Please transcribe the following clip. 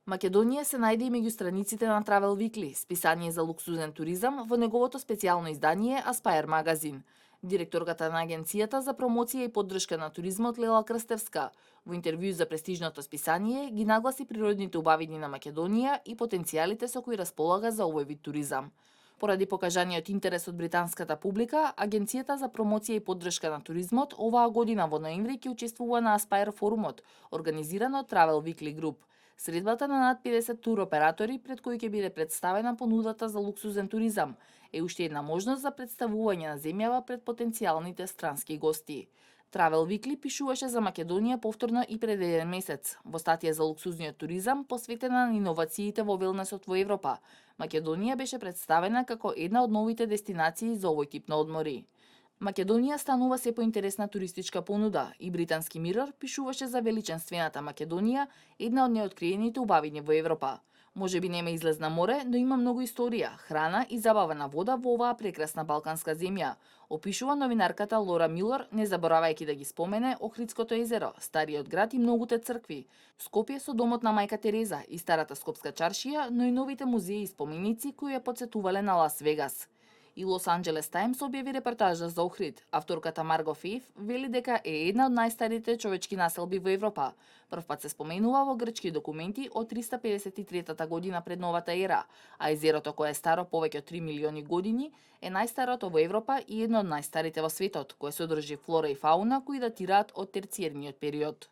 Македонија се најде и меѓу страниците на Travel Weekly, списание за луксузен туризам, во неговото специјално издание Aspire Magazine. Директорката на Агенцијата за промоција и поддршка на туризмот Лела Крстевска во интервју за престижното списание ги нагласи природните убавини на Македонија и потенцијалите со кои располага за овој вид туризам. Поради покажаниот интерес од британската публика, Агенцијата за промоција и поддршка на туризмот оваа година во ноември ќе учествува на Aspire форумот, организиран од Travel Weekly Group. Средбата на над 50 туроператори пред кои ќе биде представена понудата за луксузен туризам е уште една можност за представување на земјава пред потенцијалните странски гости. Travel Weekly пишуваше за Македонија повторно и пред еден месец, во статија за луксузниот туризам посветена на иновациите во велнесот во Европа. Македонија беше представена како една од новите дестинации за овој тип на одмори. Македонија станува се поинтересна туристичка понуда и британски Mirror пишуваше за величенствената Македонија, една од неоткриените убавини во Европа. Може би нема излез на море, но има многу историја, храна и забава на вода во оваа прекрасна балканска земја, опишува новинарката Лора Милор, не заборавајќи да ги спомене Охридското езеро, стариот град и многуте цркви, Скопје со домот на мајка Тереза и старата скопска чаршија, но и новите музеи и споменици кои ја потсетувале на Лас Вегас. И Лос Анџелес Тајмс објави репортажа за Охрид. Авторката Марго Фейф вели дека е една од најстарите човечки населби во Европа. Првпат се споменува во грчки документи од 353 година пред новата ера, а езерото кое е старо повеќе од 3 милиони години е најстарото во Европа и едно од најстарите во светот, кое содржи флора и фауна кои датираат од терциерниот период.